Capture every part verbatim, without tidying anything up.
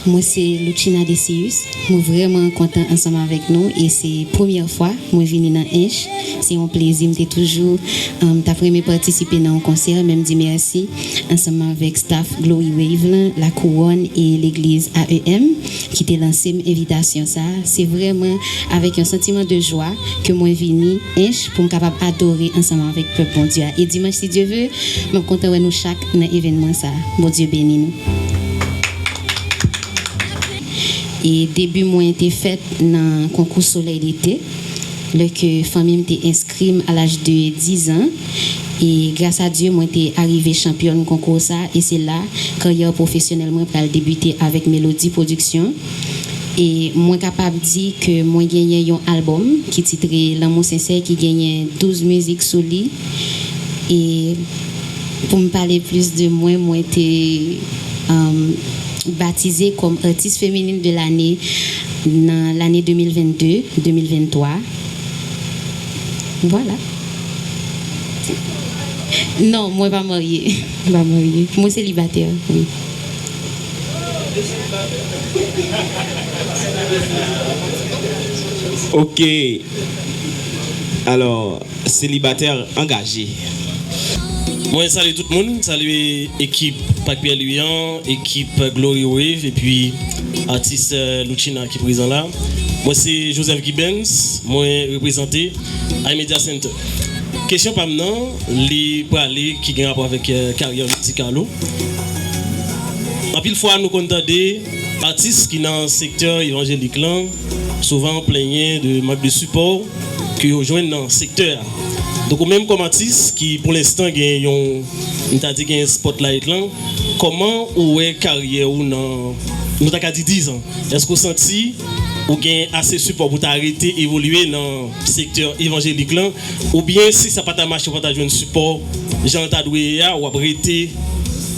Mwen se Louchina Decius. Mwen vrèman kontan ansanm avèk nou e se premyè fwa mwen vini nan Ench. Se yon plezi, m te toujou, um, t ap renmen patisipe nan yon konsè, men m di mèsi ansanm avèk staff Glory Wave lan, La Couronne e legliz A E M ki te lanse m envitasyon sa a. Se vrèman avèk yon santiman de jwa ke mwen vini Ench pou m kapab adore ansanm avèk pèp Bondye a. E dimanch, si Dye ve, m ap kontan wè nou chak nan evènman sa a. Bondye beni nou. E debi mwen te fèt nan konkou Solèy Dete, lè ke fanmi m te enskri m a laj de diz an. E gras a Dye, mwen te arive chanpyòn konkou sa, e se la karyè pwofesyonèl mwen pral debite avèk Melody Production. E mwen kapab di ke mwen genyen yon albòm ki titre Lanmou Sensè, ki genyen douz mizik sou li. E pou m pale plis de mwen, mwen te, um, batize kòm artiste féminine de l'année nan lane de mil vennde, de mil venntwa. Vwala. Non, mwen pa marye. Mwen pa marye. Mwen selibatè, wi. Ok. Alò, selibatè angaje. Mwen salye tout moun, salye ekip Pak Pyè Lwi an, ekip Glory Wave, epi atis, eh, Louchina ki prezan la. Mwen se Joseph Gibbens, mwen reprezante iMedia Center. Kesyon pa m nan, li prale ki gen rapò avèk, eh, karyè mizikal ou. Anpil fwa nou konn tande atis ki nan sektè evanjelik lan souvan plenyen de mank de sipò ke yo jwenn nan sektè a. Donk ou menm kòm atis ki pou lenstan gen yon, m ta di gen spotlight lan, kòman ou wè karyè ou nan, nou ta ka di diz an? Èske ou santi ou gen ase sipò pou ta rete evolye nan sektè evanjelik lan? Oubyen si sa pa ta mache, ou pa ta jwenn sipò jan l ta dwe ye a, w ap rete,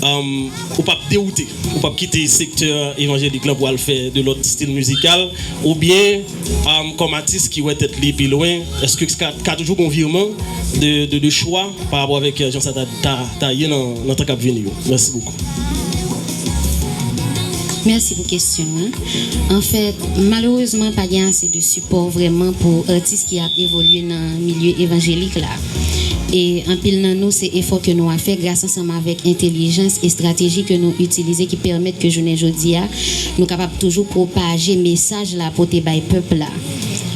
um, ou p ap dewoute, ou p ap kite sektè evanjelik lan pou al fè de lòt stil mizikal, oubyen, um, kòm atis ki wè tèt li pi lwen, èske ka, ka toujou gen yon virman de, de, de chwa pa rapò avèk, euh, jan sa ta, ta, ta ye nan, nan tan k ap vini yo? Mèsi bokou. Mèsi pou kesyon an. Anfèt, malerezman, pa gen ase de sipò vrèman pou atis ki ap evolye nan milye evanjelik la. E anpil nan nou, se efò ke nou ap fè gras ansanm avèk entèlijans e estrateji ke nou itilize ki pèmèt ke jounen jodi a, nou kapab toujou pwopaje mesaj la, pote bay pèp la.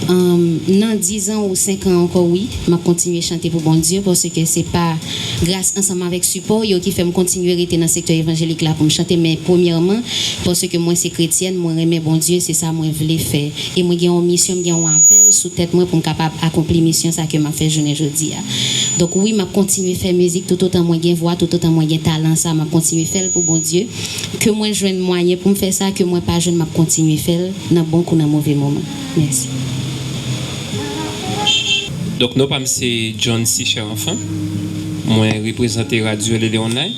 Anm, nan diz an ou senk an ankò, wi, m ap kontinye chante pou Bondye, paske se pa gras ansanm avèk sipò yo ki fè m kontinye rete nan sektè evanjelik la pou m chante, men premyèman, paske mwen se kretyèn, mwen renmen Bondye, se sa mwen vle fè. E mwen gen yon misyon, m gen yon apèl sou tèt mwen pou m kapab akonpli misyon sa ke m ap fè jounen jodi a. Donk wi, m ap kontinye fè mizik toutotan mwen gen vwa, toutotan mwen gen talan sa, m ap kontinye fè l pou Bondye. Ke mwen jwenn mwayen pou m fè sa, ke mwen pa jwenn, m ap kontinye fè l nan bon kou nan move moman. Mèsi. Donk non pa m se John Sicher Enfant. Mwen reprezante radyo Lele Online.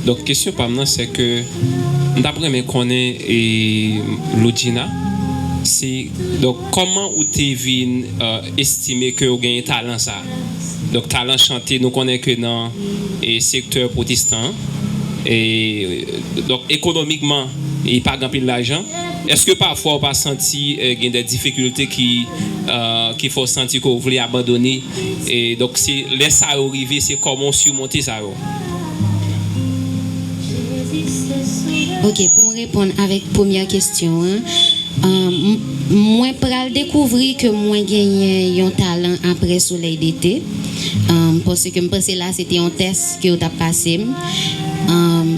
Donk kesyon pa m nan se ke m t ap renmen konnen e Loudjina, se donk kòman ou te vin, euh, estime ke ou genyen talan sa? Donk talan chante, nou konnen ke nan, e, sektè pwotestan, e, donk ekonomikman, e pa gen anpil lajan. Èske pafwa ou pa santi, e, gen de difikilte ki, e, ki fè w santi ke w vle abandone? E donk se lè sa yo rive, se kòman w simonte sa yo? Ok, pou m reponn avèk premyè kesyon an, um, m- mwen pral dekouvri ke mwen genyen yon talan apre Solèy Dete, um, paske m panse la se te yon tès ke yo t ap pase m. Um,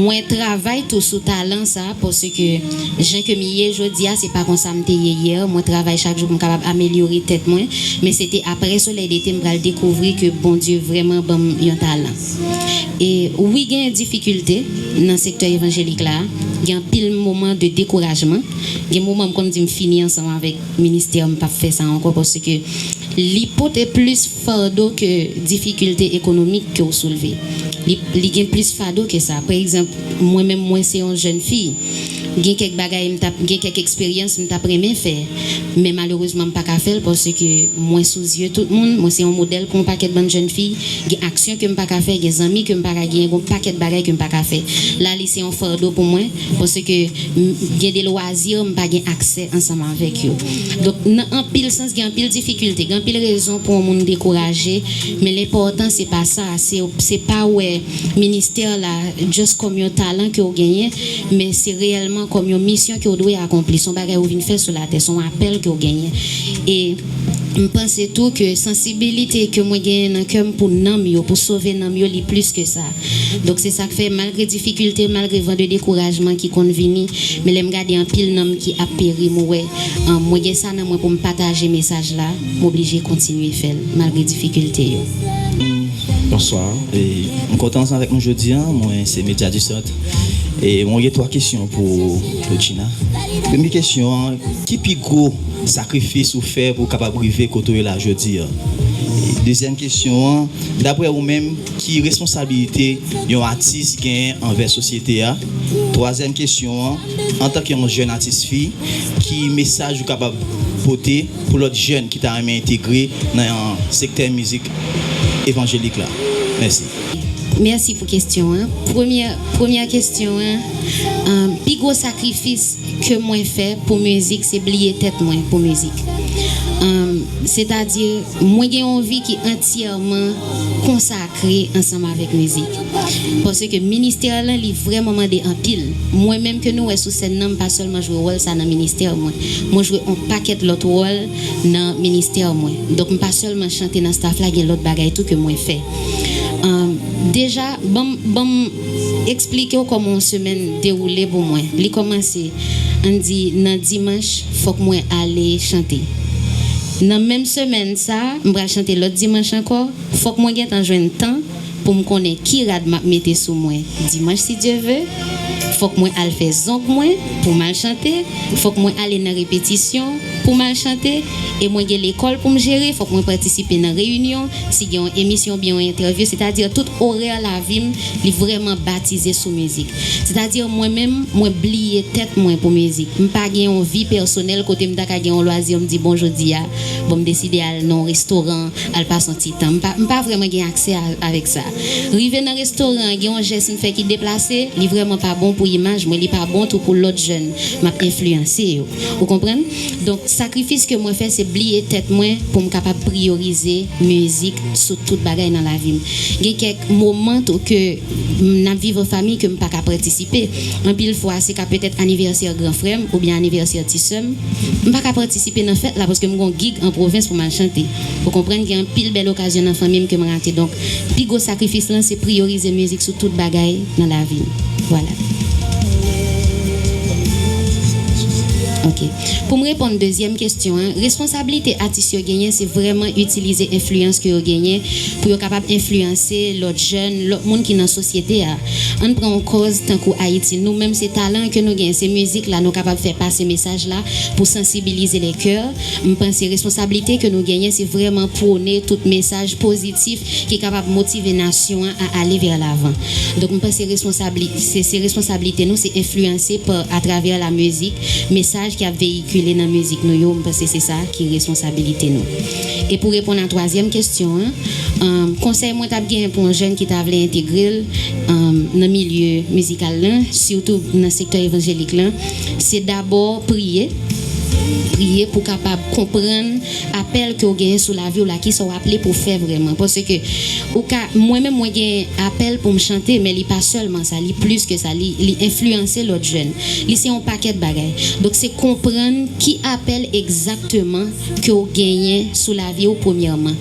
mwen travay tou sou talan sa, paske jan ke m ye jodi a, se pa konsa m te ye yè. Mwen travay chak jou pou m kapab amelyore tèt mwen, men se te apre Solèy Dete m pral dekouvri ke Bondye vrèman ban m yon talan. E wi, gen difikilte nan sektè evanjelik la. Gen anpil moman de dekourajman. Gen moman m konn di m fini ansanm avèk ministè, m p ap fè sa ankò, paske li pote plis fado ke difikilte ekonomik ke w soulve. Li, li gen plis fado ke sa. Pa egzanp, mwen menm, mwen se yon jèn fi. Gen kèk bagay m t ap, gen kèk eksperyans m t ap renmen fè, men malerezman m pa ka fè l paske mwen sou zye tout moun, mwen se yon modèl pou yon pakèt bann jèn fi, gen aksyon ke m pa ka fè, gen zanmi ke m pa ka genyen, gen yon pakèt bagay ke m pa ka fè. La, li se yon fado pou mwen, paske m, gen de lwazi m pa gen aksè ansanm avèk yo. Donk, nan anpil sans, gen anpil difikilte, gen anpil rezon pou yon moun dekouraje, men lenpòtan se pa sa, se, se pa wè ministè la just kòm yon talan ke w genyen, men se reyèlman kòm yon misyon ke w dwe akonpli, se yon bagay ou vin fè sou latè, se yon apèl ke w genyen. E m panse tou ke sansibilite ke mwen genyen nan kè m pou nanm yo, pou sove nanm yo, li plis ke sa. Donk se sa k fè, malgre difikilte, malgre van de dekourajman ki konn vini, men lè m gade anpil nanm ki ap peri, m wè, um, mwen gen sa nan mwen pou m pataje mesaj la, m oblije kontinye fè l, malgre difikilte yo. Bonswa. E, m kontan ansanm avèk nou jodi a. Mwen se Medya du Centre. E mwen gen twa kesyon pou, pou Gina. Premye kesyon an, ki pi gwo sakrifis ou fè pou w kapab rive kote w ye la jodi a? E dezyèm kesyon an, daprè ou menm, ki responsabilite yon atis genyen anvè sosyete a? Twazyèm kesyon an, antanke yon jèn atis fi, ki mesaj ou kapab pote pou lòt jèn ki ta renmen entegre nan sektè mizik evanjelik la? Mèsi. Mèsi pou kesyon an. Premyè, premyè kesyon an, um, pi gwo sakrifis ke mwen fè pou mizik, se bliye tèt mwen pou mizik. Um, sètadi, mwen gen yon vi ki antyèman konsakre ansanm avèk mizik. Paske ministè lan, li vrèman mande anpil. Mwen menm ke nou wè sou sèn nan, m pa sèlman jwe wòl sa nan ministè mwen. Mwen jwe yon pakèt lòt wòl nan ministè mwen. Donk, m pa sèlman chante nan staff la, gen lòt bagay tou ke mwen fè. Um, deja, ban m, ban m eksplike w kòman yon semèn dewoule pou mwen. Li kòmanse, ann di, nan dimanch, fòk mwen ale chante. Nan menm semèn sa, m pral chante lòt dimanch ankò, fòk mwen gentan jwenn tan pou m konnen ki rad m ap mete sou mwen dimanch, si Dye ve. Fòk mwen al fè zong mwen pou m al chante. Fòk mwen ale nan repetisyon pou m al chante. E mwen gen lekòl pou m jere. Fòk mwen patisipe nan reyinyon, si gen yon emisyon oubyen yon entèvyou. Sètadi, tout orè lavi m, li vrèman batize sou mizik. Sètadi, mwen menm, mwen bliye tèt mwen pou mizik. M pa gen yon vi pèsonèl kote m ta ka gen yon lwazi, m di, bon, jodi a, bon, m deside al nan yon restoran, al pase yon ti tan. M pa, m pa vrèman gen aksè a, avèk sa. Rive nan restoran an, gen yon jès m fè ki deplase, li vrèman pa bon pou imaj mwen, li pa bon tou pou lòt jèn m ap enfliyanse yo. Ou konprann? Donk, sakrifis ke mwen fè, se bliye tèt mwen pou m kapab priyorize mizik sou tout bagay nan lavi m. Gen kèk moman tou ke n ap viv an fanmi ke m pa ka patisipe. Anpil fwa, se ka petèt anivèsè gran frè m oubyen anivèsè ti sè m. M pa ka patisipe nan fèt la paske m gen yon gig an pwovens pou m al chante. Ou konprann, gen anpil bèl okazyon nan fanmi m ke m rate. Donk, pi gwo sakrifis lan, se priyorize mizik sou tout bagay nan lavi m. Vwala. Ok. Pou m reponn dezyèm kesyon an, responsablite atis yo genyen, se vrèman itilize enfliyans ke yo genyen pou yo kapab enfliyanse lòt jèn, lòt moun ki nan sosyete a. Ann pran yon kòz tankou Ayiti. Nou menm, se talan ke nou genyen, se mizik la nou kapab fè pase mesaj la pou sansibilize lè kè. M panse responsablite ke nou genyen, se vrèman pwone tout mesaj pozitif ki kapab motive nasyon an a ale vè lavan. Donk, m panse responsabli-, se, se responsablite nou, se enfliyanse pa, atravè la mizik, mesaj ki ap veyikile nan mizik nou yo, m panse se sa ki responsabilite nou. E pou reponn a twazyèm kesyon an, um, konsèy mwen t ap genyen pou yon jèn ki ta vle entegre l, um, nan milye mizikal lan, sitou nan sektè evanjelik lan, se dabò priye. Priye pou kapab konprann apèl ke w genyen sou lavi w la, kisa w aple pou w fè vrèman. Paske ou ka, mwen menm, mwen gen apèl pou m chante, men li pa sèlman sa, li plis ke sa, li, li enfliyanse lòt jèn. Li se yon pakèt bagay. Donk, se konprann ki apèl egzakteman ke w genyen sou lavi w, premyèman.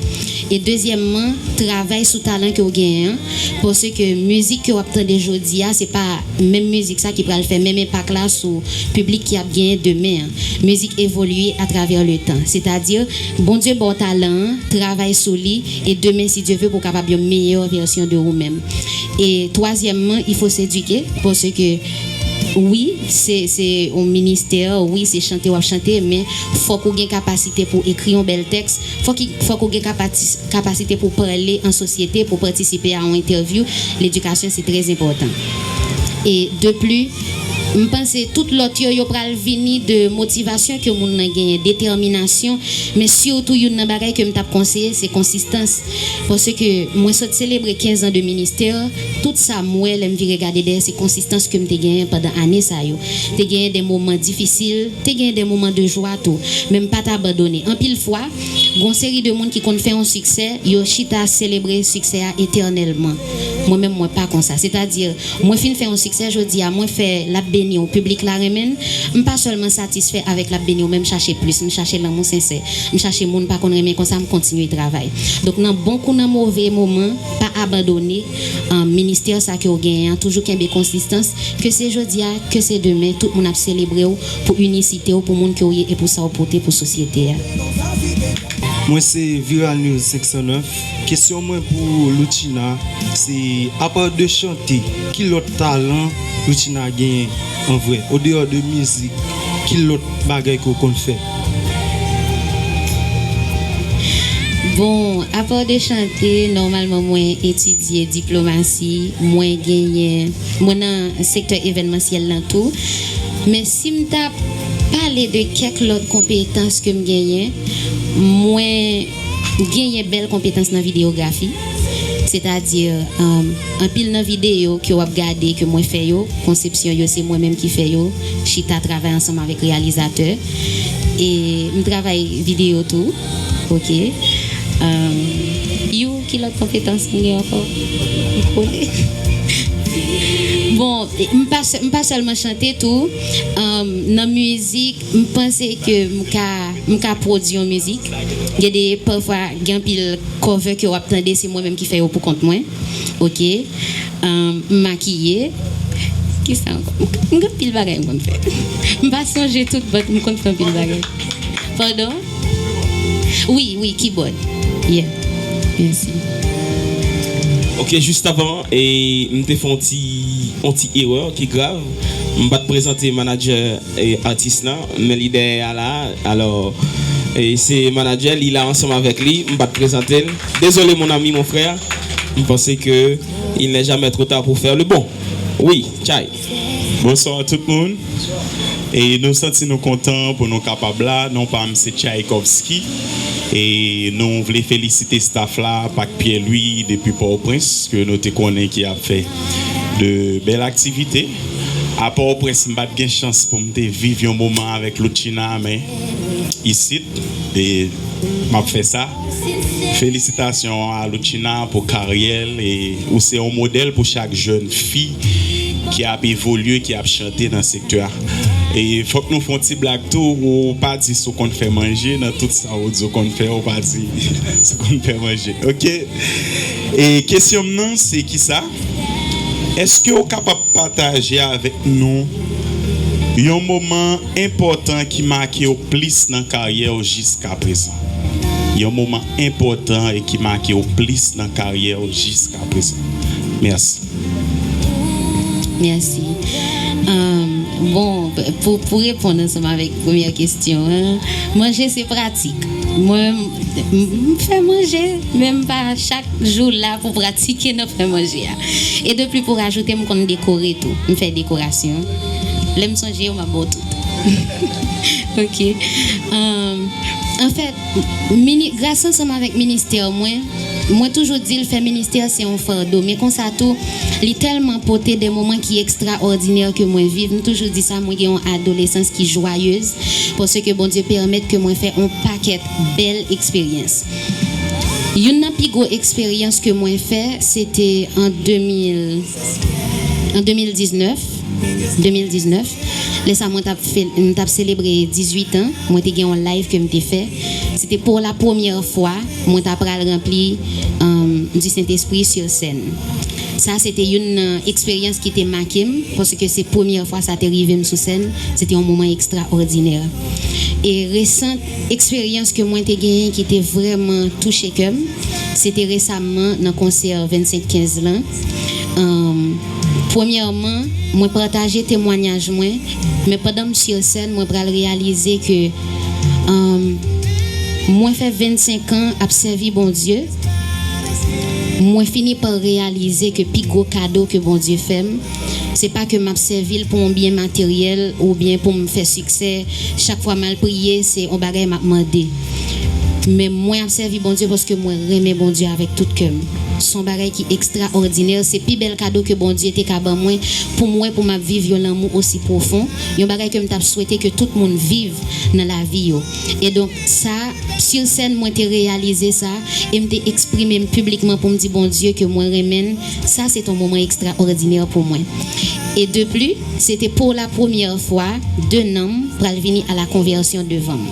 E dezyèmman, travay sou talan ke w genyen an, paske mizik ke w ap tande jodi a, se pa menm mizik sa ki pral fè menm enpak la sou piblik ki ap genyen demen an. Mizik evolye atravè letan. Sètadi, Bondye ba w talan an, travay sou li, e demen, si Dye ve, pou w kapab yon meyè vèsyon de ou menm. E twazyèmman, il faut s'éduquer, paske wi, se, se yon ministè, wi, se chante w ap chante, men fòk ou gen kapasite pou ekri yon bèl tèks, fòk, fòk ou gen kapati-, kapasite pou pale an sosyete, pou patisipe a yon entèvyou. Ledikasyon, se trè enpòtan. E de plis, M panse tout lòt yo, yo pral vini de motivasyon ke moun nan genyen, detèminasyon, men sitou youn nan bagay ke m t ap konseye, se konsistans. Paske mwen sot selebre kenz an de ministè, tout sa m wè, lè m vire gade dèyè, se konsistans ke m te genyen pandan ane sa yo. Te genyen de moman difisil, te genyen de moman de jwa tou, men m pa t abandone. Anpil fwa, gon seri de moun ki konn fè yon siksè, yo chita selebre siksè a etènèlman. Mwen menm, mwen pa konsa. Sètadi, mwen fin fè yon siksè jodi a, mwen fè l ap beni w, piblik la renmen l, m pa sèlman satisfè avèk l ap beni w, men m chache plis, m chache lanmou sensè, m chache moun pa konn renmen konsa, m kontinye travay. Donk, nan bon kou, nan move moman, pa abandone, um, ministè sa ke w genyen an, toujou kenbe konsistans, ke se jodi a, ke se demen, tout moun ap selebre w pou inisite w, pou moun ke w ye e pou sa w pote pou sosyete a. Mwen se Viral News senk san nèf. Kesyon mwen pou Loutchina, se apa de chante, ki lòt talan Loutchina genyen an vrè? Odeyò de mizik, ki lòt bagay ke w konn fè? Bon, apa de chante, nòmalman mwen etidye diplomasi, mwen genyen, mwen nan sektè evènmansyèl lan tou. Men si m ta pale de kèk lòt konpetans ke m genyen, mwen genyen bèl konpetans nan videyografi. Sètadi, um, anpil nan videyo ke w ap gade, ke mwen fè yo, konsepsyon yo, se mwen menm ki fè yo, chita travay ansanm avèk reyalizatè. E m travay videyo tou. Ok. Um, you, ki lòt konpetans m gen ankò? M konnen. Bon, m pa, m pa sèlman chante tou. Um, nan mizik, m panse ke m ka, m ka pwodui yon mizik. Gen de, pafwa, gen anpil cover ke w ap tande, se mwen menm ki fè yo pou kont mwen. Ok. Um, m makiye. Kisa ankò? M, m gen anpil bagay m konn fè. M pa sonje tout, but m konn fè anpil bagay. Padon? Wi, wi, keyboard. Yeah. Mèsi. Ok, jis avan, e, m te fè yon ti, yon ti erè ki grav. M pa t prezante manadjè, e, atis lan, men li dèyè a la. Alò, e, se manadjè, li la ansanm avèk li. M pa t prezante l. Désolé, mon ami, mon frère. M panse ke il n'est jamais trop tard pour faire le bon. Wi, Chay. Bonswa tout moun. E nou santi nou kontan pou nou kapab la. Non pa m se Tchaikovsky. E nou vle felisite staff la, Pak Pyè Lwi depi Pòtoprens, ke nou te konnen ki ap fè de bèl aktivite. A Pòtoprens, m pa t gen chans pou m te viv yon moman avèk Loutchina, men isit, e m ap fè sa. Felisitasyon a Loutchina pou karyè l, e ou se yon modèl pou chak jèn fi ki ap evolye, ki ap chante nan sektè a. E fòk nou fè yon ti blag tou, ou pa di si w konn fè manje, nan tout sa ou di w konn fè, ou pa di si w konn fè manje. Ok? E kesyon m nan se kisa? Èske w kapab pataje avèk nou yon moman enpòtan ki make w plis nan karyè w jiskaprezan? Yon moman enpòtan e ki make w plis nan karyè w jiskaprezan. Mèsi. Mèsi. Um, bon, pou, pou reponn ansanm avèk premyè kesyon an, manje se pratik. Mwen, m, m fè manje, men m pa chak jou la pou pratike nan fè manje a. E de pli pou rajoute, m konn dekore tou. M fè dekorasyon. Lè m sonje yo, m ap ba w tout. Ok. Um, anfèt, mini, gras ansanm avèk ministè mwen, mwen toujou di l fè ministè se yon fado, men konsa tou, li tèlman pote de moman ki ekstraòdinè ke mwen viv. M toujou di sa, mwen gen yon adolesans ki jwayez, paske Bondye pèmèt ke mwen fè yon pakèt bèl eksperyans. Youn nan pi gwo eksperyans ke mwen fè, se te an de mil, an de mil diznèf, de mil diznèf. Lè sa, mwen t ap fè, m t ap selebre dizuit an. Mwen te gen yon live ke m te fè. Se te pou la premyè fwa mwen ta pral ranpli, um, di Sentespri sou sèn. Sa, se te youn nan eksperyans ki te make m, paske se premyè fwa sa te rive m sou sèn. Se te yon moman ekstraòdinè. E resan eksperyans ke mwen te genyen ki te vrèman touche kè m, se te resamman nan konsè vennsenk kenz lan. Um, premyèman, mwen pataje temwanyaj mwen, men pandan m sou sèn, mwen pral reyalize ke, um, mwen fè vennsenk an ap sèvi Bondye. Mwen fini pa reyalize ke pi gwo kado ke Bondye fè m, Se pa ke m ap sèvi l pou yon byen materyèl oubyen pou m fè siksè. Chak fwa m al priye, se yon bagay m ap mande. Men mwen ap sèvi Bondye paske mwen renmen Bondye avèk tout kè m. Se yon bagay ki ekstraòdinè. Se pi bèl kado ke Bondye te ka ban mwen pou m wè pou m ap viv yon lanmou osi pwofon. Yon bagay ke m t ap swete ke tout moun viv nan lavi yo. E donk, sa, sur sèn, mwen te reyalize sa e m te eksprime m piblikman pou m di Bondye ke mwen renmen l. Sa, se te yon moman ekstraòdinè pou mwen. E de pli, se te pou la premyè fwa de nanm pral vini a la konvèsyon devan m.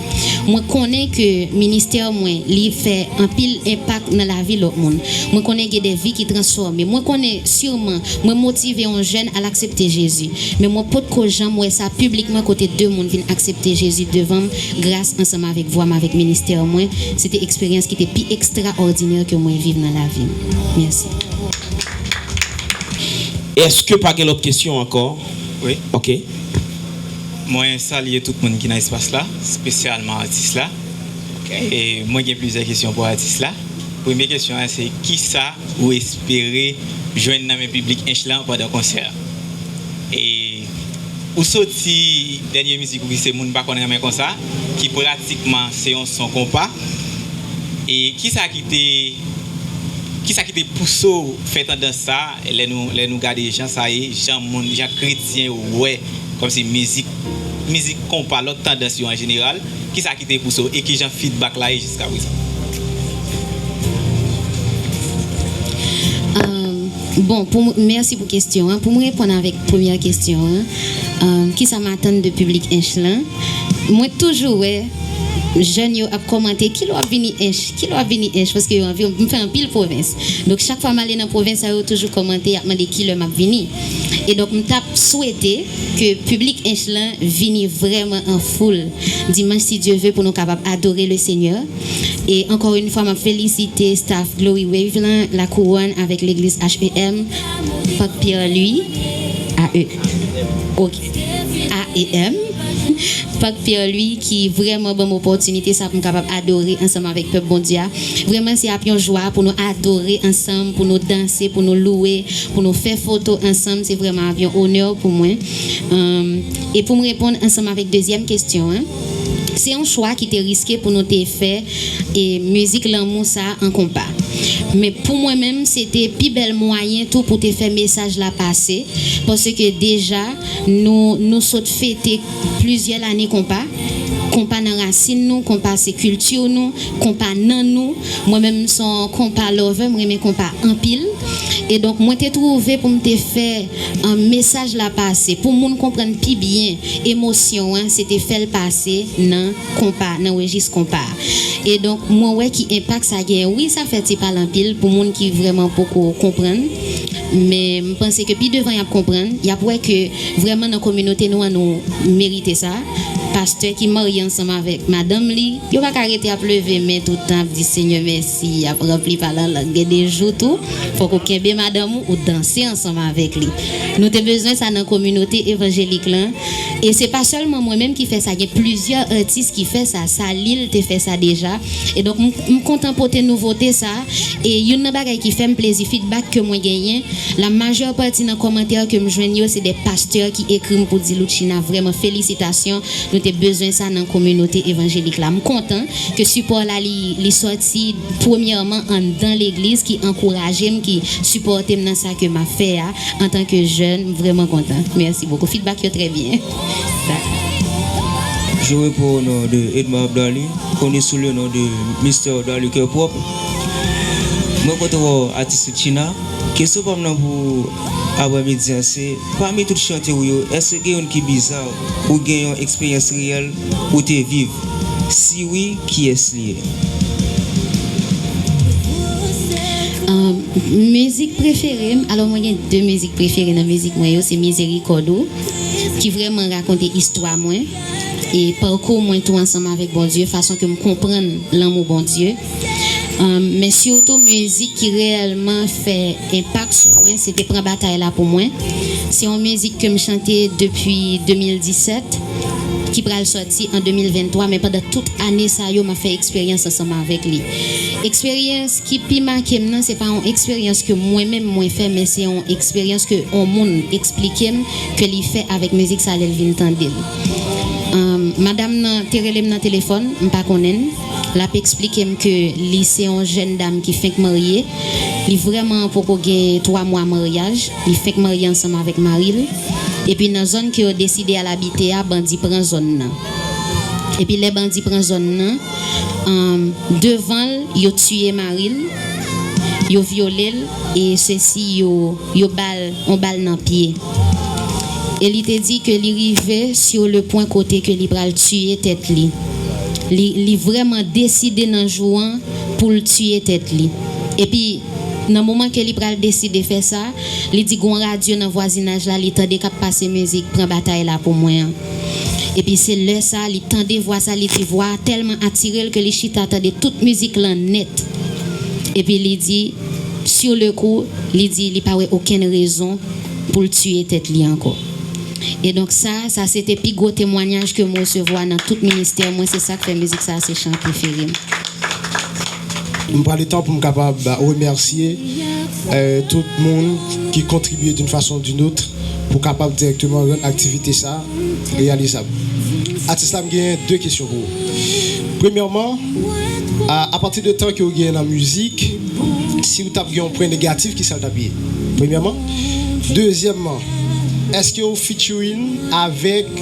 Mwen konnen ke ministè mwen, li fè anpil enpak nan lavi lòt moun. Mwen konnen gen de vi ki transfòme. Mwen konnen siman mwen motive yon jèn al aksepte Jezi. Men mwen potko janm wè sa piblikman kote de moun vin aksepte Jezi devan m gras ansanm avèk vwa m, avèk ministè mwen. Se te eksperyans ki te pi ekstraòdinè ke mwen viv nan lavi m. Mèsi. Èske pa gen lòt kesyon ankò? Wi. Ok. Mwen salye tout moun ki nan espas la, espesyalman atis la. E mwen gen plizyè kesyon pou atis la. Premye kesyon an se kisa ou espere jwenn nan men piblik Ench lan pandan konsè a? E ou soti dènye mizik ou ki se Moun pa konn renmen konsa, ki pratikman se yon son konpa. E kisa ki te kisa ki te pouse w fè tandans sa lè nou lè nou gade jan sa ye, jan moun, jan kretyen yo wè kòmsi mizik mizik konpa, lòt tandans yo an jeneral, kisa ki te pouse w e kijan feedback la ye jiskaprezan? Bon, pou mèsi pou kesyon an. Pou mwen reponn avèk premyè kesyon an, kisa m atann de piblik Ench lan? Mwen toujou wè jèn yo ap kòmante kilè w ap vini Ench, kilè w ap vini Ench, paske yo anvi m fè anpil pwovens. Donk chak fwa m ale nan pwovens sa yo toujou kòmante, y ap mande kilè m ap vini. E donk m t ap swete ke piblik Ench lan vini vrèman an foul dimanch si Dye ve pou nou kapab adore le Senyè. E ankò yon fwa m ap felisite staff Glory Wave lan, La Couronne avèk legliz H E M, Pak Pierre Louis, A E, ok, A E M, Pak Pierre Louis ki vrèman ban m opòtinite sa pou m kapab adore ansanm avèk pèp Bondye a. Vrèman se ap yon jwa pou nou adore ansanm, pou nou danse, pou nou louwe, pou nou fè foto ansanm, se vrèman ap yon onè pou mwen. E pou m reponn ansanm avèk dezyèm kesyon an, se yon chwa ki te riske pou nou te fè e mizik lanmou sa an konpa. Men pou mwen menm, se te pi bèl mwayen tou pou te fè mesaj la pase, paske deja nou nou sot fete plizyè lane konpa, konpa nan rasin nou, konpa se kilti nou, konpa nan nou. Mwen menm m se yon konpa lover, m renmen konpa anpil. E donk mwen te twouve pou m te fè mesaj la pase, pou moun konprann pi byen emosyon an, se te fè l pase nan konpa, nan rejis konpa. E donk mwen wè ki enpak sa genyen. Wi, sa fè ti pale anpil pou moun ki vrèman poko konprann. Men m panse ke pi devan y ap konprann, y ap wè ke vrèman nan kominote nou an nou merite sa. Pastè ki marye ansanm avèk madanm li, yo pa ka rete ap leve men tout tan ap di Senyè mèsi, y ap ranpli pa lan lang. Gen de jou tou, fòk ou kenbe madanm ou, ou danse ansanm avèk li. Nou te bezwen sa nan kominote evanjelik lan. E se pa sèlman mwen menm ki fè sa, gen plizyè atis ki fè sa. Salil te fè sa deja. E donk m kontan pote nouvote sa. E youn nan bagay ki fè m plezi, feedback ke mwen genyen, la majeure partie nan kòmantè ke m jwenn yo se de pastè ki ekri m pou di Loutchina vrèman felisitasyon, nou te bezwen sa nan kominote evanjelik la. M kontan ke sipò la li li sòti premyèman anndan legliz ki ankouraje m, ki sipòte m nan sa ke m ap fè a. Antanke jèn, m vrèman kontan. Mèsi bokou. Feedback yo trè byen. Je réponds au nom de Edmar Abdali, connu sous le nom de Mister Dali Cœur Propre. Mwen kontan wè w atis Loutchina. Kesyon pa m nan pou aprè midi an se, pami tout chante w yo, èske gen youn ki biza ou gen yon eksperyans reyèl ou te viv? Si wi, kiyès li ye? Mizik prefere m, alò mwen gen de mizik prefere nan mizik mwen yo, se Mizerikòd ou, ki vrèman rakonte istwa mwen e pakou mwen tou ansanm avèk Bondye, fason ke m konprann lanmou Bondye. Men sitou mizik ki reyèlman fè enpak sou mwen, se te Pran Batay la pou mwen. Se yon mizik ke m chante depi de mil disèt. ki pral sòti an de mil venntwa, men pandan tout ane sa yo, m ap fè eksperyans ansanm avèk li. Eksperyans ki pi make m nan, se pa yon eksperyans ke mwen menm mwen fè, men se yon eksperyans ke yon moun eksplike m ke li fè avèk mizik sa lè l vin tande l. Ahn, madanm nan te rele m nan telefòn, m pa konnen l. L ap eksplike m ke li se yon jèn dam ki fenk marye. Li vrèman poko gen twa mwa maryaj. Li fenk marye ansanm avèk mari l. Epi nan zòn ke yo deside al abite a, bandi pran zòn nan. Epi lè bandi pran zòn nan, ahn, devan l, yo tiye mari l, yo vyole l, e sesi yo, yo ba l yon bal nan pye. E li te di ke li rive sur le point kote ke li pral tiye tèt li. Li, li vrèman deside nan jou an pou l tiye tèt li. Epi, nan moman ke li pral deside fè sa, li di gon radyo nan vwazinaj la, li tande k ap pase mizik Pran Batay La Pou Mwen an. Epi se lè sa, li tande vwa sa, li di vwa a tèlman atire l ke li chita tande tout mizik lan nèt. Epi li di, sur le coup, li di li pa wè okenn rezon pou l tiye tèt li ankò. E donk sa, sa se te pi gwo temwanyaj ke m resevwa nan tout ministè mwen, se sa k fè mizik sa se chan prefere m. M pran le tan pou m kapab remèsye, euh, tout moun ki kontribye d'une façon ou d'une autre pou kapab dirèkteman rann aktivite sa reyalizab. Atis la, m gen de kesyon pou ou. Premyèman, a, apati de tan ke w gen nan mizik, si w t ap gen yon pwen negatif, ki sa l t ap ye? Premyèman. Dezyèmman, èske w featuring avèk,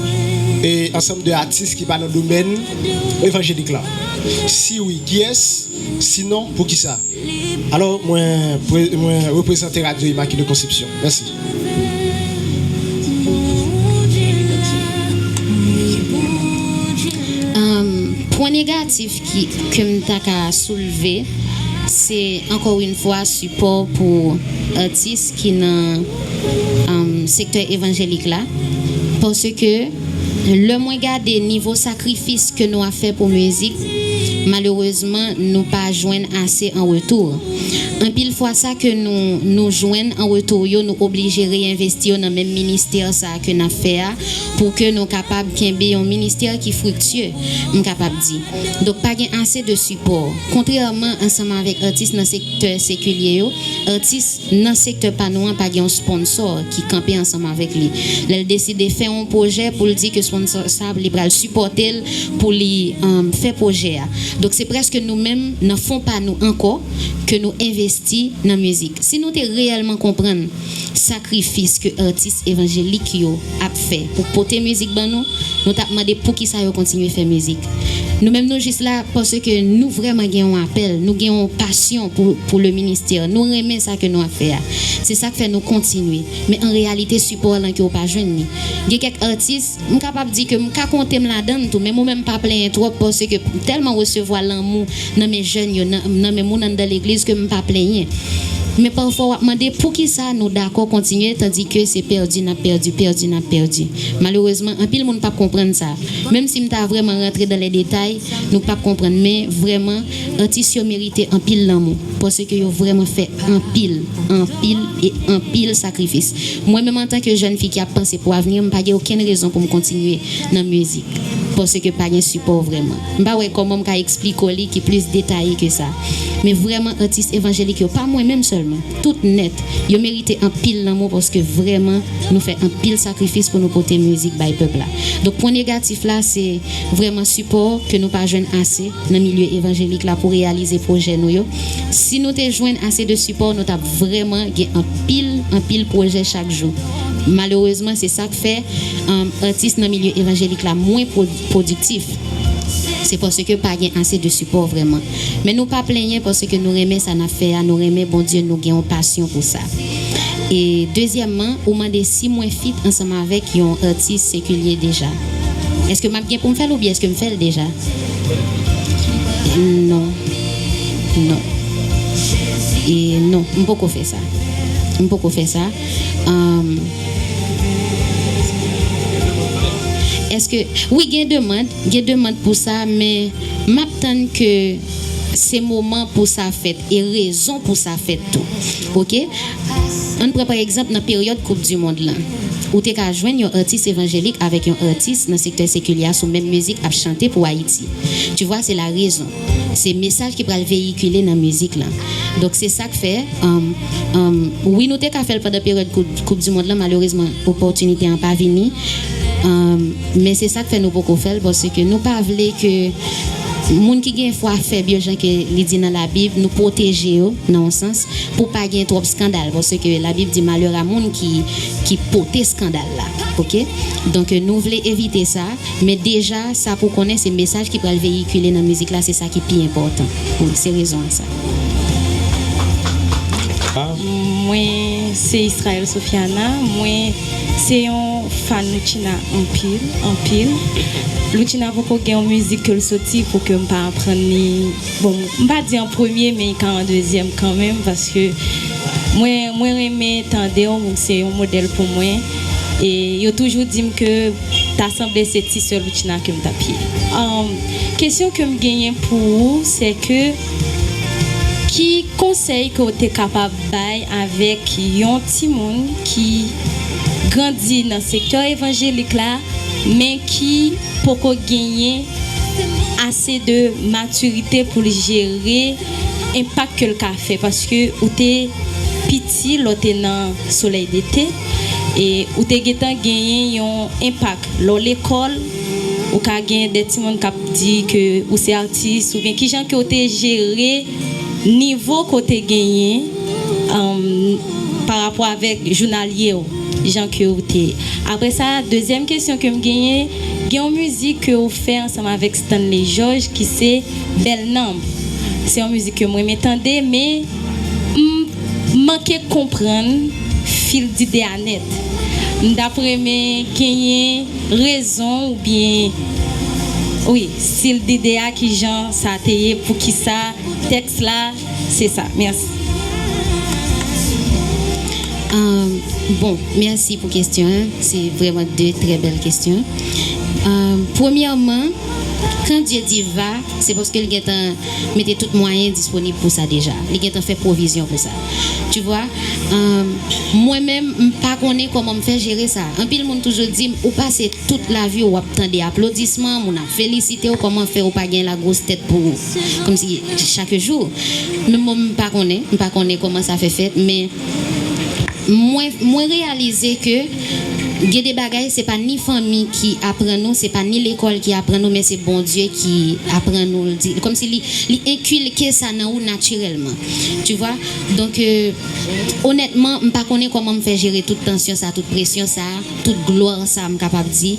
e, ansanm de atis ki pa nan domèn evanjelik la? Si wi, kiyès? Sinon, poukisa? Alò, mwen, pre- mwen reprezante Radyo Immaculée Conception. Mèsi. Ahn, pwen negatif ki, ke m ta ka soulve, se, ankò yon fwa, sipò pou atis ki nan, ahn, sektè evanjelik la. Paske lè mwen gade nivo sakrifis ke nou ap fè pou mizik, malerezman, nou pa jwenn ase an retou. Anpil fwa, sa ke nou, nou jwenn an retou yo, nou oblije reyenvesti yo nan menm ministè sa ke n ap fè a, pou ke nou kapab kenbe yon ministè ki friktye, m kapab di. Donk, pa gen ase de sipò. Kontrèman ansanm avèk atis nan sektè sekilye yo, atis nan sektè pa nou an pa gen yon sponsò ki kanpe ansanm avèk li. Lè l deside fè yon pwojè pou l di ke sponsò sa li pral sipòte l pou li, um, fè pwojè a. Donk, se prèske nou menm, nan fon pa nou ankò, ke nou envesti nan mizik. Si nou te reyèlman konprann sakrifis ke atis evanjelik yo ap fè pou pote mizik ban nou, nou t ap mande poukisa yo kontinye fè mizik. Nou menm, nou jis la paske nou vrèman gen yon apèl, nou gen yon pasyon pou, pou le ministè, nou renmen sa ke nou ap fè a. Se sa k fè nou kontinye. Men an reyalite, sipò lan ke w pa jwenn li. Gen kèk atis, m kapab di ke m ka konte m ladan l tou, men mwen menm m pa plenyen twòp paske m tèlman resevwa lanmou nan men jèn yo, nan, nan men moun anndan legliz ke m pa plenyen. Men pafwa w ap mande poukisa nou dakò kontinye tandike se pèdi n ap pèdi, pèdi n ap pèdi. Malerezman, anpil moun p ap konprann sa. Menm si m ta vrèman rantre dan lè detay, nou p ap konprann. Men vrèman, atis yo merite anpil lanmou. Paske yo vrèman fè anpil, anpil e anpil sakrifis. Mwen menm, antanke jèn fi ki ap panse pou avni, m pa gen okenn rezon pou m kontinye nan mizik. Paske pa gen sipò vrèman. M pa wè kòman m ka eksplike w li ki plis detaye ke sa. Men vrèman, atis evanjelik yo, pa mwen menm sèlman, tout nèt, yo merite anpil lanmou paske vrèman, nou fè anpil sakrifis pou nou pote mizik bay pèp la. Donk, pwen negatif la, se vrèman sipò ke nou pa jwenn ase nan milye evanjelik la pou reyalize pwojè nou yo. Si nou te jwenn ase de sipò, nou t ap vrèman gen anpil, anpil pwojè chak jou. Malerezman, se sa k fè, um, atis nan milye evanjelik la mwen pwo- pwodiktif. Se paske pa gen ase de sipò vrèman. Men nou pa plenyen paske nou renmen sa n ap fè a, nou renmen Bondye, nou gen yon pasyon pou sa. E dezyèmman, ou mande si mwen fit ansanm avèk yon atis sekilye deja. Èske m ap gen pou m fè l oubyen èske m fè l deja? Non. Non. E non, m poko fè sa. M poko fè sa. Ahn, èske, wi, gen demann, gen demann pou sa, men m ap tann ke se moman pou sa fèt e rezon pou sa fèt tou. Oke? Ann pran pa egzanp nan peryòd Koup di Mond lan. Ou te ka jwenn yon atis evanjelik avèk yon atis nan sektè sekilè a sou menm mizik ap chante pou Ayiti. Tu vois, c'est la raison. Se mesaj ki pral veyikile nan mizik lan. Donk, se sa k fè, um, um, wi, nou te ka fè l pandan peryòd Koup, Koup di Mond lan, malerezman, opòtinite an pa vini. Um, men se sa k fè nou poko fè l, paske nou pa vle ke moun ki gen fwa fèb yo, jan ke li di nan Labib, nou pwoteje yo, nan yon sans, pou pa gen twòp eskandal, paske Labib di malè a moun ki, ki pote eskandal la, oke? Donk, nou vle evite sa, men deja, sa pou konnen, se mesaj ki pral veyikile nan mizik la, se sa ki pi enpòtan. Wi, se rezon an sa. Mwen se Israel Sofiana, mwen se yon fan Loutchina anpil, anpil. Loutchina poko gen yon mizik ke l soti pou ke m pa aprann li. Bon, m pa di an premye, men li ka an dezyèm kanmenm, paske mwen, mwen renmen tande w, ou se yon modèl pou mwen. E yo toujou di m ke ta sanble se ti sè Loutchina ke m t ap ye. Um, kesyon ke m genyen pou ou, se ke ki konsèy ke w te kapab bay avèk yon timoun ki grandi nan sektè evanjelik la, men ki poko genyen ase de matirite pou l jere enpak ke l ka fè, paske ou te piti lè w te nan Soleil d'été e ou te gentan genyen yon enpak lè w lekòl, ou ka gen de timoun k ap di ke ou se atis, oubyen kijan ke w te jere nivo ke w te genyen, um, pa rapò avèk jounalye w, jan ke w te. Apre sa, dezyèm kesyon ke m genyen, gen yon mizik ke w fè ansanm avèk Stanley George ki se Bèl Nanm. Se yon mizik ke m renmen tande, men m manke konprann fil dide a nèt. M t ap renmen genyen rezon oubyen, wi, stil dide a, kijan sa te ye, poukisa tèks la, se sa. Mèsi. Um, bon, mèsi pou kesyon an. Se vrèman de trè bèl kesyon. Um, premyèman, quand Dieu dit va, se paske l gentan mete tout mwayen disponib pou sa deja. Li gentan fè pwovizyon pou sa. Tu vois? Um, mwen menm, m pa konnen kòman m fè jere sa. Anpil moun toujou di m, ou pase tout lavi w ap tande aplodisman, moun ap felisite w, kòman fè ou pa gen lagwos tèt pou ou? Kòmsi chak jou. Men mwen, m pa konnen, m pa konnen kòman sa fè fèt, men mwen, mwen reyalize ke gen de bagay, se pa ni fanmi ki aprann nou, se pa ni lekòl ki aprann nou, men se Bondye ki aprann nou l. Kòmsi li, li enkilke sa nan ou natirèlman. Tu vois? Donk, euh, onètman, m pa konnen kòman m fè jere tout tansyon sa, tout presyon sa, tout glwa sa, m kapab di.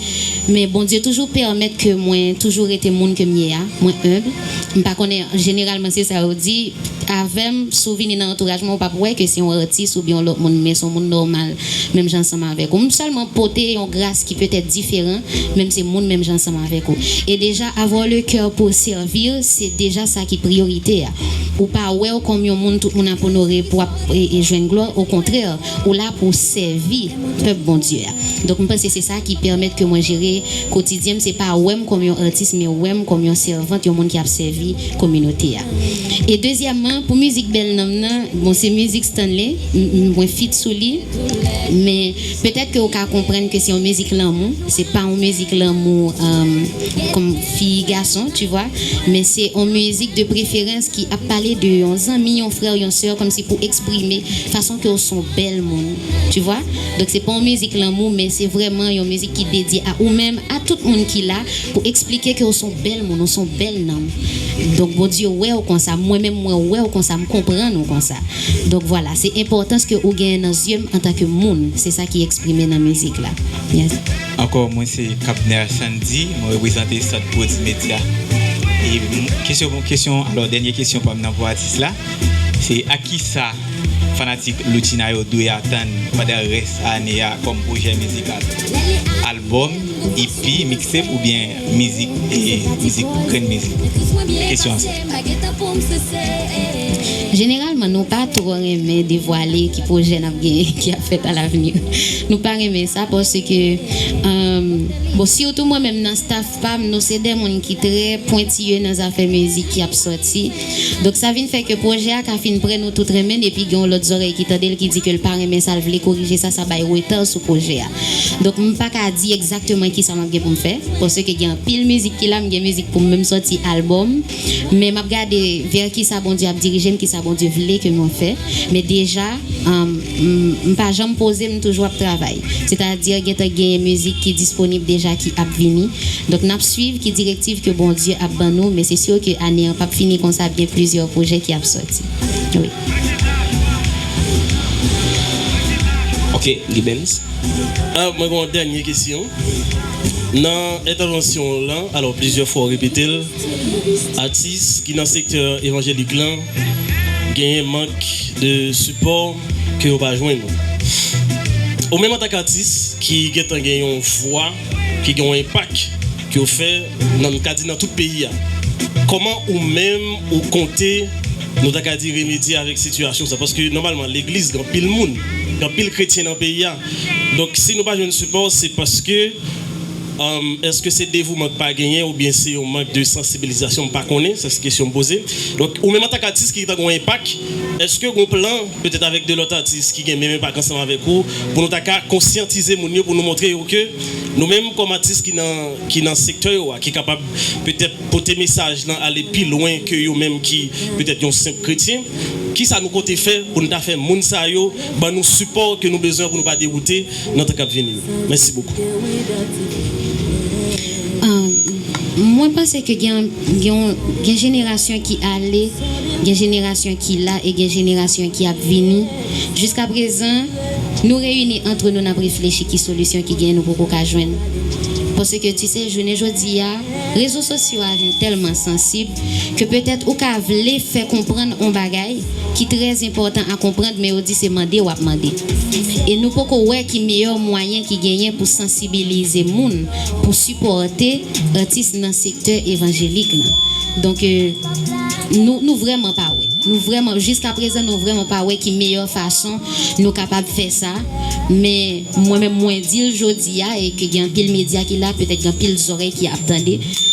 Men Bondye toujou pèmèt ke mwen toujou rete moun ke m ye a. Mwen enb. M pa konnen, jeneralman, se sa yo di. Avè m, si w vini nan antouraj mwen, ou p ap wè ke se yon atis oubyen yon lòt moun, men se yon moun nòmal, menm jan ansanm avèk ou. M sèlman pote yon gras ki petèt diferan, men m se moun menm jan ansanm avèk ou. E deja, avoir le cœur pour servir, se deja sa ki priyorite a. Ou pa wè w kòm yon moun tout moun ap onore pou ap e, e jwenn glwa, okontrè, ou la pou w sèvi pèp Bondye a. Donk, m panse se sa ki pèmèt ke mwen jere kotidyen m, se pa wè m kòm yon atis, men wè m kòm yon sèvant, yon moun ki ap sèvi kominote a. E dezyèmman, pou mizik Bèl Nanm nan, bon, se mizik Stanley, m, m, mwen feat sou li, men petèt ke w ka konprann ke se yon mizik lanmou, se pa yon mizik lanmou, um, kòm fi gason, tu vois, men se yon mizik de preferans ki ap pale de yon zanmi, yon frè, yon sè, kòmsi pou eksprime fason ke w se yon bèl moun, tu vois. Donk, se pa yon mizik lanmou, men se vrèman yon mizik ki dedye a ou menm, a tout moun ki la, pou eksplike ke w se yon bèl moun, w se yon bèl nanm. Donk, Bondye wè w konsa, mwen menm, mwen wè w konsa, m konprann ou konsa. Donk, vwala, se enpòtans ke ou genyen nan zye m antanke moun, se sa ki eksprime nan mizik la. Yes. Ankò, mwen se Kabner Sandy, mwen reprezante Sant Prodz Media. E m- kesyon, bon, kesyon, alò, dènye kesyon pa m nan pou atis la, se a kisa fanatik Loutchina yo dwe atann pandan rès ane a kòm pwojè mizikal? Albòm, E P, mixtape oubyen mizik, e, mizik, grenn mizik? Kesyon an se. Jeneralman, nou pa twò renmen devwale ki pwojè n ap genyen ki ap fèt alavni. Nou pa renmen sa paske, um, bon, sitou mwen menm nan staff pa m, nou se de moun ki trè pwentiye nan zafè mizik ki ap sòti. Donk, sa vin fè ke pwojè a ka fin prè, nou tout renmen l, epi gen yon lòt zòrèy ki tande l, ki di ke l pa renmen sa, l vle korije sa, sa bay reta sou pwojè a. Donk, m pa ka di egzakteman kisa m ap gen pou m fè, paske gen anpil mizik ki la, m gen mizik pou m menm sòti albòm, men m ap gade vè kisa Bondye ap dirije m, kisa Bondye vle ke mwen fè. Men deja, um, m, m pa janm poze, m toujou ap travay. Sètadi, gentan genyen mizik ki disponib deja, ki ap vini. Donk, n ap swiv ki direktiv ke Bondye ap ban nou, men se si ke ane an p ap fini konsa, gen plizyè pwojè ki ap sòti. Wi. Ok, Gibens. Ah, mwen gen yon dènye kesyon. Nan entèvansyon w lan, alò, plizyè fwa w repete l, atis ki nan sektè evanjelik lan genyen mank de sipò ke yo pa jwenn. Ou menm antank atis ki gentan gen yon vwa, ki gen yon enpak ke w fè nan, m ka di, nan tout peyi a, kòman ou menm ou konte, nou ta ka di, remedye avèk sitiyasyon sa? Paske nòmalman legliz gen anpil moun, gen anpil kretyen nan peyi a. Donk si nou pa jwenn sipò, se paske, um, èske se devouman k pa genyen oubyen se yon mank de sansibilizasyon? M pa konnen, sa se kesyon m poze. Donk ou menm antank atis ki gentan gen yon enpak, èske gen yon plan petèt avèk de lòt atis ki gen menm enpak ansanm avèk ou, pou nou ta ka konsyantize moun yo, pou nou montre yo ke nou menm kòm atis ki nan, ki nan sektè yo a, ki kapab petèt pote mesaj lan ale pi lwen ke yo menm ki petèt yon senp kretyen? Kisa nou konte fè pou nou ta fè moun sa yo ban nou sipò ke nou bezwen pou nou pa dewoute nan tan k ap vini yo? Mèsi bokou. Um, mwen panse ke gen, gen, gen jenerasyon ki ale, gen jenerasyon ki la e gen jenerasyon ki ap vini. Jiska prezan, nou reyini antre nou, n ap reflechi ki solisyon ki gen, nou poko ka jwenn. Paske, tu sais, jounen jodi a, rezo sosyo a vin tèlman sansib ke petèt ou ka vle fè konprann yon bagay ki trè enpòtan a konprann, men yo di se mande w ap mande. E nou poko wè ki meyè mwayen ki genyen pou sansibilize moun, pou sipòte atis nan sektè evanjelik lan. Donk, euh, nou, nou vrèman pa wè. Nou vrèman, jiska prezan, nou vrèman pa wè ki meyè fason nou kapab fè sa. Men mwen menm, mwen di l jodi a, e ke gen anpil medya ki la, petèt gen anpil zòrèy ki ap tande. Nou,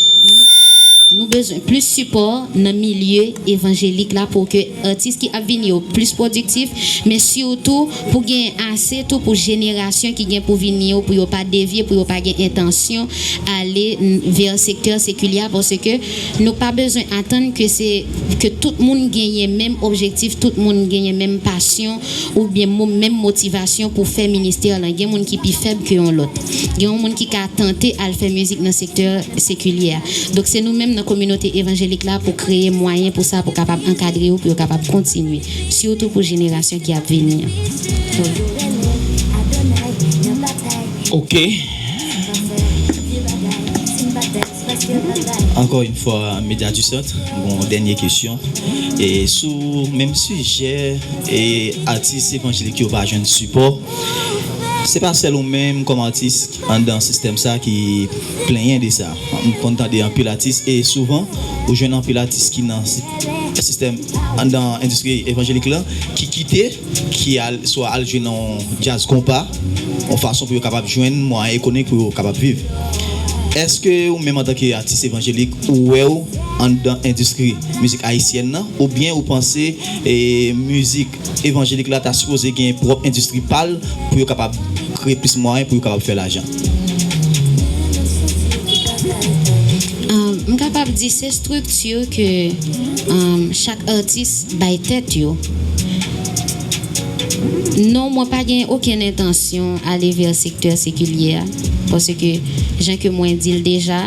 nou bezwen plis sipò nan milye evanjelik la pou ke atis ki ap vini yo plis pwodiktif, men sitou pou gen ase tou pou jenerasyon ki gen pou vini yo, pou yo pa devye, pou yo pa gen entansyon ale n-, vè sektè sekilye a, paske nou pa bezwen atann ke se, ke tout moun genyen menm objektif, tout moun genyen menm pasyon oubyen mo-, menm motivasyon pou fè ministè lan. Gen moun ki pi fèb ke yon lòt. Gen yon moun ki ka tante al fè mizik nan sektè sekilye a. Donk se nou menm nan kominote evanjelik la pou kreye mwayen pou sa, pou kapab ankadre yo, pou yo kapab kontinye, sitou pou jenerasyon ki ap vini an. Ok. Encore une fois, Média du Centre, bon, dènye kesyon. E sou menm sijè, e atis evanjelik yo pa jwenn sipò, se pa sèl ou menm kòm atis anndan sistèm sa ki plenyen de sa. M konn tande anpil atis, e souvan ou jwenn anpil atis ki nan si-, sistèm, anndan endistri evanjelik lan, ki kite, ki al, swa al jwe nan yon djaz konpa, yon fason pou yo kapab jwenn mwayen ekonomik pou yo kapab viv. Èske ou menm antanke atis evanjelik, ou wè w anndan endistri mizik ayisyèn nan, oubyen ou panse, e, mizik evanjelik la ta sipoze gen pwòp endistri pa l pou yo kapab kreye plis mwayen pou yo kapab fè lajan? Um, m kapab di se estrikti ke, um, chak atis bay tèt yo. Non, mwen pa gen okenn entansyon ale vè sektè sekilye a, paske jan ke mwen di l deja,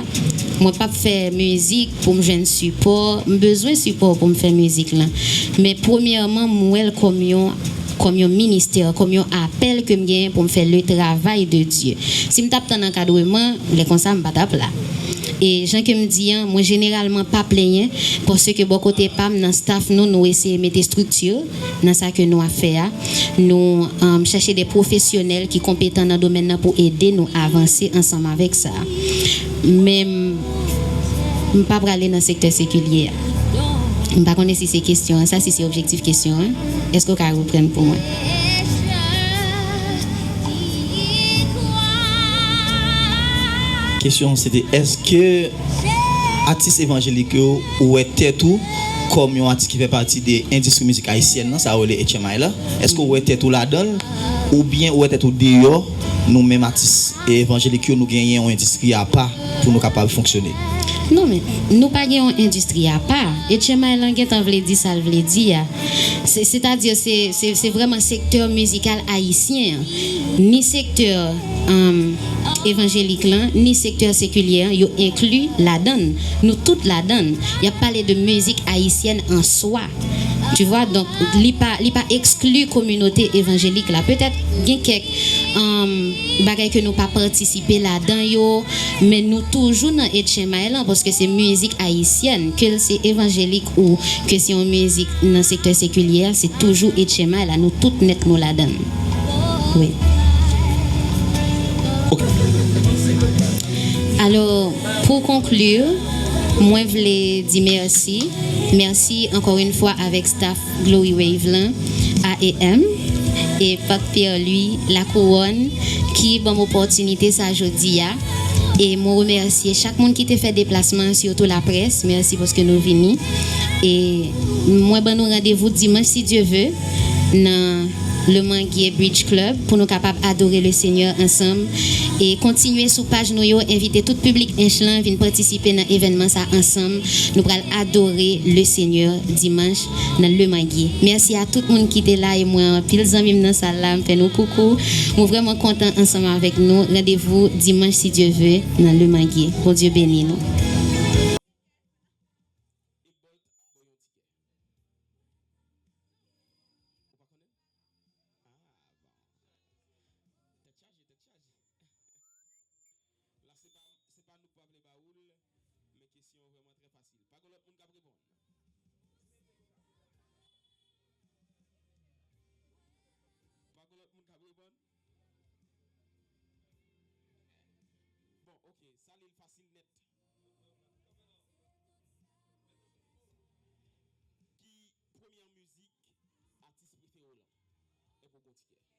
mwen p ap fè mizik pou m jwenn sipò, m bezwen sipò pou m fè mizik lan. Men premyèman, m wè l kòm yon, kòm yon ministè, kòm yon apèl ke m genyen pou m fè le travay de Dye. Si m t ap tann ankadreman, lè konsa m pa t ap la. E jan ke m di an, mwen jeneralman pa plenyen, paske bò kote pa m, nan staff nou, nou eseye mete estrikti nan sa ke nou ap fè a. Nou, um, chèche de pwofesyonèl ki konpetan nan domèn nan pou ede nou avanse ansanm avèk sa. Men m, m pa prale nan sektè sekilye a. M pa konnen si se kesyon an sa, si se objektif kesyon an. Èske w ka reprann pou mwen? Kesyon an se te, èske atis evanjelik yo, ou wè tèt ou kòm yon atis ki fè pati de endistri mizik ayisyèn nan, sa yo rele H M I la? Èske ou wè tèt ou ladan l? Oubyen ou wè tèt ou deyò? Nou menm atis evanjelik yo, nou genyen yon endistri apa pou nou kapab fonksyone. Non, men nou pa gen yon endistri apa. H M I lan gentan vle di sa l vle di a. Se, sètadi, se, se, se vrèman sektè mizikal ayisyen an. Ni sektè um, evanjelik lan, ni sektè sekilyè an, yo enkli ladan l. Nou tout ladan l. Y ap pale de mizik ayisyèn an swa. Tu vois, donk, li pa, li pa ekskli kominote evanjelik la. Petèt, gen kèk um, bagay ke nou pa patisipe ladan yo, men nou toujou nan H M I lan, paske se mizik ayisyèn, ke l se evanjelik ou ke se yon mizik nan sektè sekilyè, se toujou H M I la, nou tout nèt nou ladan l. Wi. Alò, pou konkli, mwen vle di mèsi. Mèsi ankò yon fwa avèk staff Glory Wave lan, A E M, e Pak Pierre Louis Lacouronne ki ban m opòtinite sa jodi a. E mwen remèsye chak moun ki te fè deplasman an, sitou laprès. Mèsi paske nou vini. E mwen ban nou randevou dimanch, si Dye ve, nan Le Manguier Bridge Club pou nou kapab adore le Senyè ansanm. E kontinye sou paj nou yo, envite tout piblik Ench lan vin patisipe nan evènman sa ansanm. Nou pral adore le Senyè dimanch nan Le Manguier. Mèsi a tout moun ki te la e mwen anpil zanmi m nan sal la, m fè nou koukou. Mwen vrèman kontan ansanm avèk nou. Randevou dimanch si Dye ve nan Le Manguier. Bondye beni nou. Ou pa konnen? Ah, bon. Tèt chaje, tèt chaje. La, se pa, se pa nou k pa vle ba ou l, men kesyon an vrèman trè fasil. Pa gen lòt moun k ap reponn? Pa gen lòt moun k ap reponn? Bon, oke, sa li l fasil nèt. Ki premyè mizik atis prefere w lan? Epi w gon tikè.